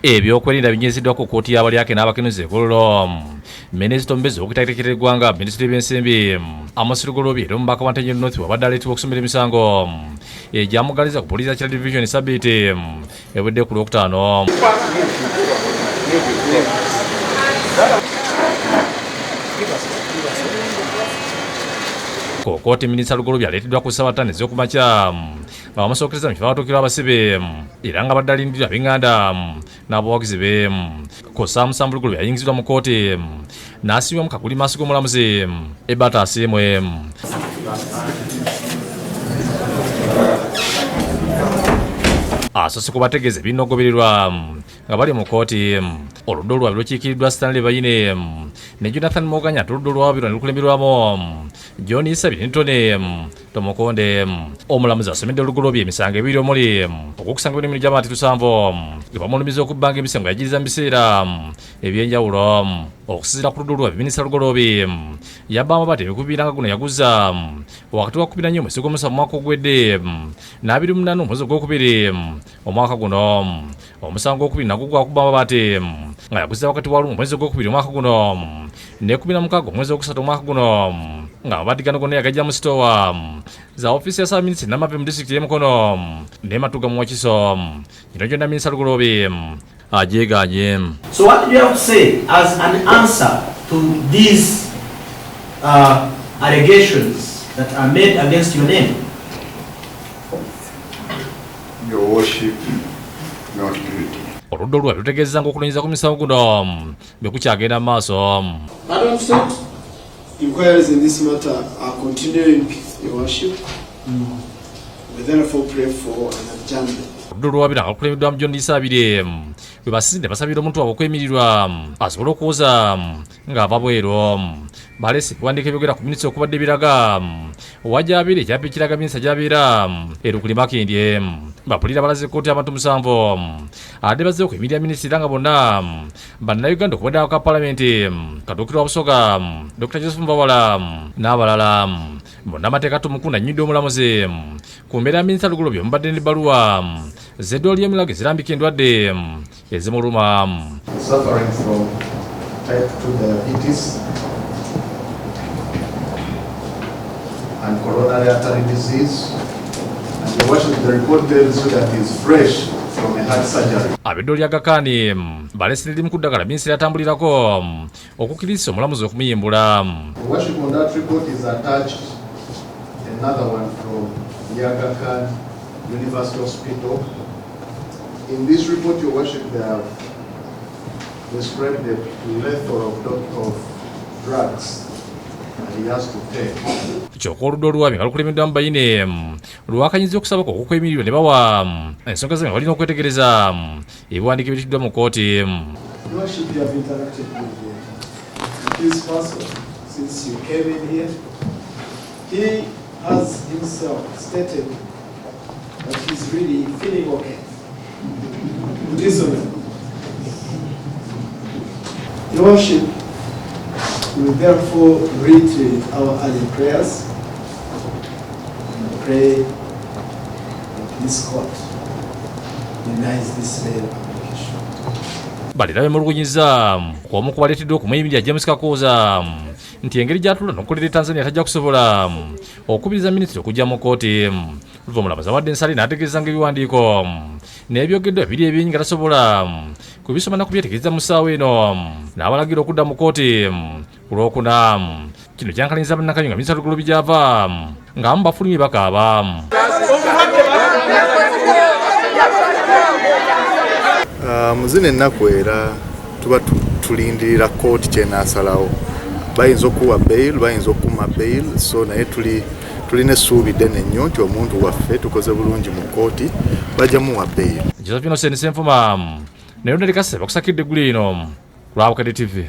Ebyokwerinda binywezeddwa ku kkooti y'abalyake n'abakenuzi e Kololo. Minisita omubeezi ow'okuteekateekera eggwanga, minisitule y'ebyensimbi, Amos Lugoloobi era omubaka wa Ntenjeru North bw'abadde aleetebwa okusomera emisango egyamugaliza ku poliisi ya Kira Division sabbiiti ewedde ku Lwokutaano. Ku kkooti Minisita Lugoloobi aleeteddwa ku ssaawa ttaano ez'okumakya nga bamusookereza mu kifo awatuukirwa abasibe era nga badde alindirira ab'enganda n'abawagizi be. Ku ssaawa 7 Lugoloobi ayingizibwa mu kkooti n'asibibwa mu kaguli maaso g'omulamuzi Ebert Asiimwe. Asoose kubategeeza ebirina okugobererwa nga bali mu kkooti. Oludda olwabi lukiikiriddwa Stanley Bayine ne Jonathan Moganya ate oludda olwabirwa ne lukulemberwamu John Isabirye ne Tony Tumukunde. Omulamuzi asomedde Lugoloobi emisango ebiri omuli ogw'okusangibwa n'emirimu gy'abantu 7 nga bamulumiza okubbanga emisango yagiriza mu biseera ebyenjawulo. Okusinziira ku ludda olwabi, Minisita Lugoloobi yabba amabaati ebikubiira nga guno yaguza wakati wa 14 omwezi gw'omusanvu omwaka oguwedde n'abiri munaana omwezi ogwokubiri omwaka guno. Omusango gwokubiri nagwo gwakubba amabaati nga yaguza wakati wa 1 omwezi ogwokubiri omwaka guno ne 16 omwezi ogwokusatu omwaka guno nga amabaati gano gonna yagajja mu sitoowa za ofiisi ya ssaabaminisita Namave mu disitulikiti y'e Mukono ne Matuga mu Wakiso. Kino kyonna Minisita Lugoloobi agyegaanye. So what do you have to say as an answer to these allegations that are made against your name? Your worship, not guilty. Oludda olwabi lutegeezezza ng'okunoonyereza ku misango guno bwe kukyagenda mu maaso. Madam State, inquiries in this matter are continuing, Your Worship. We therefore pray for an adjournment. Oludda olwabira nga lukulembeddwamu John Isabirye bwe basinze ne basabira omuntu waabwe okwemirirwa asobole okuwoza ng'ava bweru. Baleese ebiwandiiko ebyogera ku minisita okubadde biraga wa gy'abeera, ekyapa ekiraga minisita gy'abeera e Lukuli Makindye. Bapulira balaze kkooti abantu 7 ate bazze okuyimirira minisita era nga bonna bannayuganda okubadde abaka palamenti Katuukiro wa Busoga Dr. Joseph Mbawala n'abalala. Munnamateeka Tumukunda annyonnyodde omulamuzi ku mbeera ya minisita Lugoloobi omubadde n'ebbaluwa z'eddwaliro ly'Emulago ezirambika endwadde ezimuluma. Suffering from type 2 diabetes and coronary artery disease. And your worship, the report tells you that he is fresh from a heart surgery. Ab'eddwaliro lya Aga Khan baleese n'erimu ku ddagala minisita ly'atambulirako okukkiriza omulamuzi okumuyimbula. Your worship, on that report is attached another one from the Aga Khan University Hospital. In this report, Your Worship, they have described the plethora of drugs that he has to take. Kyokka oludda oluwaabi nga lukulembeddwamu Bayine lwakanyiza okusaba kwe okw'okwemirirwa ne bawa ensonga ze nga balina okwetegereza ebiwandiiko ebitiddwa mu kkooti. Your Worship, you have interacted with this person since you came in here. He has himself stated that he's really feeling okay. This one. Your Worship, we therefore reiterate our earlier prayers and pray that this court denies this bail application. Balira bemulugunyiza ku omu ku baleeteddwa okumuyimirira James Kakooza nti engeri gy'atula n'okukolera e Tanzania tajja kusobola okukubiriza minisitiri okujja mu kkooti. Luva omulamuzi awadde ensale n'ategeeza ng'ebiwandiiko n'ebyogeddwa biri ebingi nga tasobola kubisoma na kubyetegereza mu ssaawa eno, n'abalagira okudda mu kkooti ku Lwokuna. Kino kyankalanyiza bannakayo nga minisita Lugoloobi gy'ava ng'abamu bafulumye bakaaba. Mu zino ennaku era tuba tulindirira kkooti kyenaasalawo. Bayinza okuwa bail, bayinza okuma bail, so naye tulina essuubi ddene nnyo nti omuntu waffe tukoze bulungi mu kkooti, bajja muwa bail. Josephine Senfuma naye Ronald Kasebe bakusakidde eggulu eno ku lwa Bukedde TV.